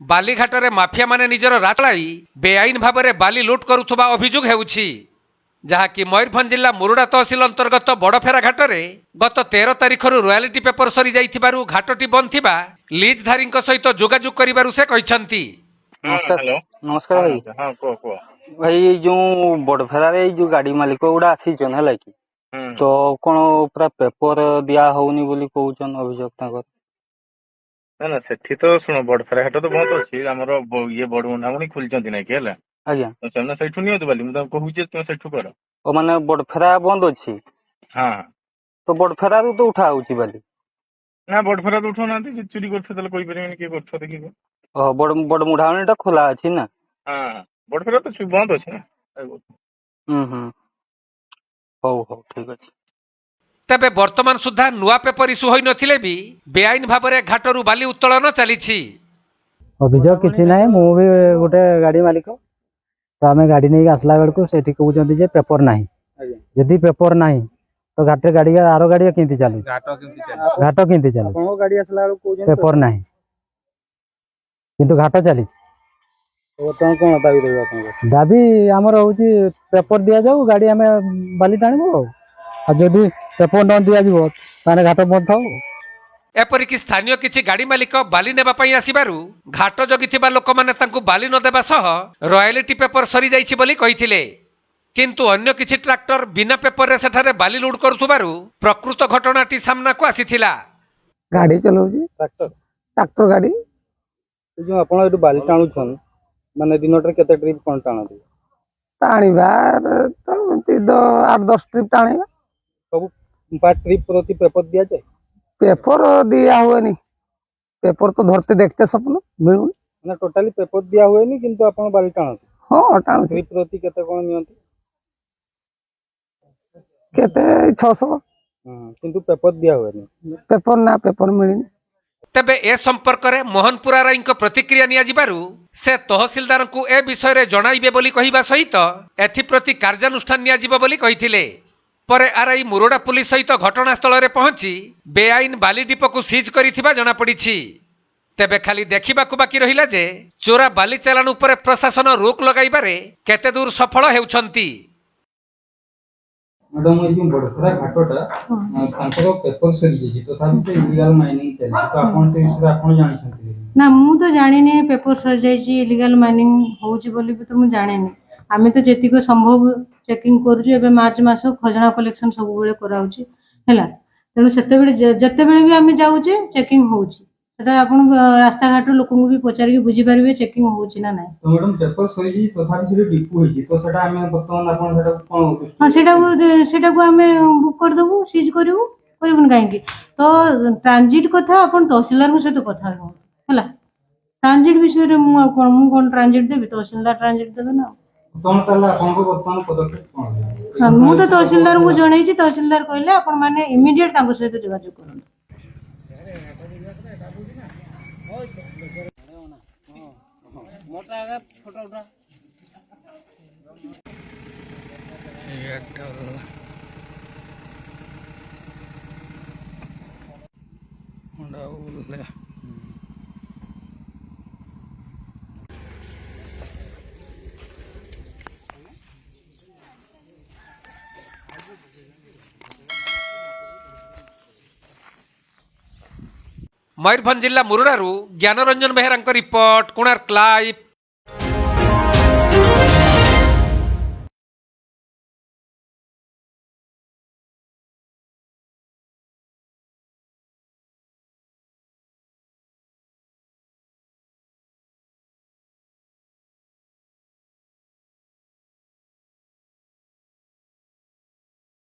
ବାଲିଘାଟରେ ମାଫିଆମାନେ ନିଜର ରାଜ ଚଳାଇ ବେଆଇନ ଭାବରେ ବାଲି ଲୁଟ୍ କରୁଥିବା ଅଭିଯୋଗ ହେଉଛି। ଯାହାକି ମୟୂରଭଞ୍ଜ ଜିଲ୍ଲା ମୁରୁଡ଼ା ତହସିଲ ଅନ୍ତର୍ଗତ ବଡ଼ଫେରା ଘାଟରେ ଗତ 13 ତାରିଖରୁ ରୟାଲିଟି ପେପର ସରିଯାଇଥିବାରୁ ଘାଟଟି ବନ୍ଦ ଥିବା ଲିଜ୍ଧାରୀଙ୍କ ସହିତ ଯୋଗାଯୋଗ କରିବାରୁ ସେ କହିଛନ୍ତି। ନମସ୍କାର। ହ୍ୟାଲୋ। ନମସ୍କାର ଭାଇ। ହଁ, କୁହ କୁହ। ଭାଇ, ଏଇ ଯୋଉ ବଡଫେରାରେ ଏଇ ଯୋଉ ଗାଡି ମାଲିକ ଗୁଡା ଆସିଛନ୍, ହେଲା କି, ତ କଣ ପୁରା ପେପର ଦିଆ ହଉନି ବୋଲି କହୁଛନ୍ ଅଭିଯୋଗ ତାଙ୍କର। ନା ନା, ସେଠି ତ ଶୁଣ, ବଡଫେରା ଘାଟ ତ ବନ୍ଦ ଅଛି ଆମର। ଇଏ ବଡ ମୁଣ୍ଡାମୁଣି ଖୋଲିଛନ୍ତି ନାଇଁ କି, ହେଲା? ଆଜ୍ଞା। ତ ସେମାନେ ସେଇଠୁ ନିଅନ୍ତୁ ବୋଲି ମୁଁ ତାଙ୍କୁ କହୁଛି, ତୁମେ ସେଇଠୁ କର। ଓ, ମାନେ ବଡଫେରା ବନ୍ଦ ଅଛି? ହଁ। ତ ବଡଫେରାରୁ ତ ଉଠା ହଉଛି ବାଲି। ନା, ବଡଫେରା ତ ଉଠାଉନାହାନ୍ତି। ଯଦି ଚୋରି କରୁଥିବ ତାହେଲେ କହିପାରିବେନି କିଏ କରୁଥିବ ଦେଖିକି। ଓ, ବଡ ବଡ ମୁଢାମୁଣି ଟା ଖୋଲା ଅଛି ନା? ହଁ, ବଡଫେରା ତ ବନ୍ଦ ଅଛି ନା। ହୁଁ ହୁଁ ହଉ ହଉ, ଠିକ ଅଛି। ତେବେ ବର୍ତ୍ତମାନ ସୁଦ୍ଧା ନୂଆ ପେପର ଇସ୍ୟୁ ହୋଇନଥିଲେ ବି ବେଆଇନ ଭାବରେ ଘାଟରୁ ବାଲି ଉତ୍ତୋଳନ ଚାଲିଛି। ଅଭିଯୋଗ କିଛି ନାହିଁ। ମୁଁ ବି ଗୋଟେ ଗାଡ଼ି ମାଲିକ। ତ ଆମେ ଗାଡ଼ି ନେଇକି ଆସିଲା ବେଳକୁ ସେଠି କହୁଛନ୍ତି ଯେ ପେପର ନାହିଁ। ଯଦି ପେପର ନାହିଁ ତ ଘାଟରେ ଗାଡ଼ି, ଆର ଗାଡ଼ି କେମିତି ଚାଲୁଛି? ଘାଟ କେମିତି ଚାଲୁଛି? ଆପଣଙ୍କ ଗାଡି ଆସିଲା ବେଳକୁ କହୁଛନ୍ତି ପେପର ନାହିଁ, କିନ୍ତୁ ଘାଟ ଚାଲିଛି। ବର୍ତ୍ତମାନ କଣ ଦାବି ରହିବ ଆପଣଙ୍କର? ଦାବି ଆମର ହଉଛି ପେପର ଦିଆଯାଉ, ଗାଡ଼ି ଆମେ ବାଲି ଟାଣିବୁ। ଆଉ ଯଦି ପେପର ନ ଦିଆଯିବ ତାହେଲେ ଘାଟ ବନ୍ଦ ଥାଉ। ଏପରିକି ସ୍ଥାନୀୟ କିଛି ଗାଡ଼ି ମାଲିକ ବାଲି ନେବା ପାଇଁ ଆସିବାରୁ ଘାଟ ଜଗିଥିବା ଲୋକମାନେ ତାଙ୍କୁ ବାଲି ନ ଦେବା ସହ ରୟାଲିଟି ପେପର ସରିଯାଇଛି ବୋଲି କହିଥିଲେ। କିନ୍ତୁ ଅନ୍ୟ କିଛି ଟ୍ରାକ୍ଟର ବିନା ପେପରରେ ସେଠାରେ ବାଲି ଲୋଡ୍ କରୁଥିବାରୁ ପ୍ରକୃତ ଘଟଣାଟି ସାମ୍ନାକୁ ଆସିଥିଲା। ଗାଡ଼ି ଚଲାଉଛି। ଟ୍ରାକ୍ଟର? ଟ୍ରାକ୍ଟର ଗାଡ଼ି। ଏ ଯୋଉ ଆପଣ ଏଠୁ ବାଲି ଟାଣୁଛନ୍, ମାନେ ଦିନଟାରେ କେତେ ଟ୍ରିପ୍ କଣ ଟାଣନ୍ତି? ଟାଣିବା ତ ଏମିତି 8-10 ଟ୍ରିପ୍ ଟାଣିବା। ସବୁ ପାର୍ ଟ୍ରିପ୍ ପ୍ରତି ପେପର ଦିଆଯାଏ? ପେପର ଦିଆ ହୁଏନି। ପେପର ତ ଧରତେ ଦେଖତେ ସ୍ୱପ୍ନ ମିଳୁନି। ମାନେ ଟୋଟାଲି ପେପର ଦିଆ ହୁଏନି, କିନ୍ତୁ ଆପଣ ବାଲି ଟାଣନ୍ତି? ହଁ, ଟାଣୁଛି। ଟ୍ରିପ୍ ପ୍ରତି କେତେ କଣ ନିଅନ୍ତି? କେତେ, 600। କିନ୍ତୁ ପେପର ଦିଆ ହୁଏନି? ପେପର ନା, ପେପର ମିଳିନି। ତେବେ ଏ ସମ୍ପର୍କରେ ମୋହନପୁର ଆର୍ଆଇଙ୍କ ପ୍ରତିକ୍ରିୟା ନିଆଯିବାରୁ ସେ ତହସିଲଦାରଙ୍କୁ ଏ ବିଷୟରେ ଜଣାଇବେ ବୋଲି କହିବା ସହିତ ଏଥିପ୍ରତି କାର୍ଯ୍ୟାନୁଷ୍ଠାନ ନିଆଯିବ ବୋଲି କହିଥିଲେ। ପରେ ଆର୍ଆଇ ମୁରଡ଼ା ପୁଲିସ ସହିତ ଘଟଣାସ୍ଥଳରେ ପହଞ୍ଚି ବେଆଇନ ବାଲି ଡିପୋକୁ ସିଜ୍ କରିଥିବା ଜଣାପଡ଼ିଛି। ତେବେ ଖାଲି ଦେଖିବାକୁ ବାକି ରହିଲା ଯେ ଚୋରା ବାଲି ଚାଲାଣ ଉପରେ ପ୍ରଶାସନ ରୋକ ଲଗାଇବାରେ କେତେ ଦୂର ସଫଳ ହେଉଛନ୍ତି। ମ୍ୟାଡାମ, ଏଇ ଯୋଉ ବଡଖରା ଘାଟଟା, ତାଙ୍କର ପେପର ସରିଯାଇଛି, ତଥାପି ସେ ଇଲିଗାଲ ମାଇନିଂ ଚାଲିଛି। ତ ଆପଣ ସେ ବିଷୟରେ ଆପଣ ଜାଣିଛନ୍ତି? ନା, ମୁଁ ତ ଜାଣିନି ପେପର ସରିଯାଇଛି, ଇଲିଗାଲ ମାଇନିଂ ହଉଛି ବୋଲି ବି ତ ମୁଁ ଜାଣିନି। ଆମେ ତ ଯେତିକି ସମ୍ଭବ ଚେକିଂ କରୁଛୁ। ଏବେ ମାର୍ଚ୍ଚ ମାସ, ଖଜଣା କଲେକ୍ସନ ସବୁବେଳେ କରାହଉଛି, ହେଲା। ତେଣୁ ସେତେବେଳେ ଯେତେବେଳେ ବି ଆମେ ଯାଉଛେ, ଚେକିଂ ହଉଛି। ସେଟା ଆପଣ ରାସ୍ତାଘାଟରୁ ଲୋକଙ୍କୁ ବି ପଚାରିକି ବୁଝିପାରିବେ ଚେକିଂ ହଉଛି ନା ନାହିଁ। ତ ମ୍ୟାଡାମ, ପେପର ସରିଯାଇଛି, ତଥାପି ସେଠି ଡିପୋ ହେଇଛି, ତ ସେଟା ଆମେ ବର୍ତ୍ତମାନ ଆପଣ ସେଟାକୁ କଣ ହଁ, ସେଟାକୁ ସେଟାକୁ ଆମେ ବୁକ୍ କରିଦେବୁ, ସିଜ୍ କରିବୁ। କରିବୁନି କାହିଁକି? ତ ଟ୍ରାନଜିଟ୍ କଥା ଆପଣ ତହସିଲଦାରଙ୍କ ସହିତ କଥା ହୁଅନ୍ତୁ, ହେଲା। ଟ୍ରାନଜିଟ୍ ବିଷୟରେ ମୁଁ ଆଉ କଣ, ମୁଁ କଣ ଟ୍ରାନଜିଟ୍ ଦେବି? ତହସିଲଦାର ଟ୍ରାନଜିଟ୍ ଦେବେ ନା ଆଉ। କଣ ତାହେଲେ ଆପଣଙ୍କ ବର୍ତ୍ତମାନ ପଦକ୍ଷେପ କଣ ରହିବ? ହଁ, ମୁଁ ତ ତହସିଲଦାରଙ୍କୁ ଜଣେଇଛି। ତହସିଲଦାର କହିଲେ ଆପଣ ମାନେ ଇମିଡିଏଟ୍ ତାଙ୍କ ସହିତ ଯୋଗାଯୋଗ କରନ୍ତୁ। ମୟୂରଭଞ୍ଜ ଜିଲ୍ଲା ମୁରୁଡ଼ାରୁ ଜ୍ଞାନରଞ୍ଜନ ବେହେରାଙ୍କ ରିପୋର୍ଟ, କୋଣାର୍କ ଲାଇଭ୍।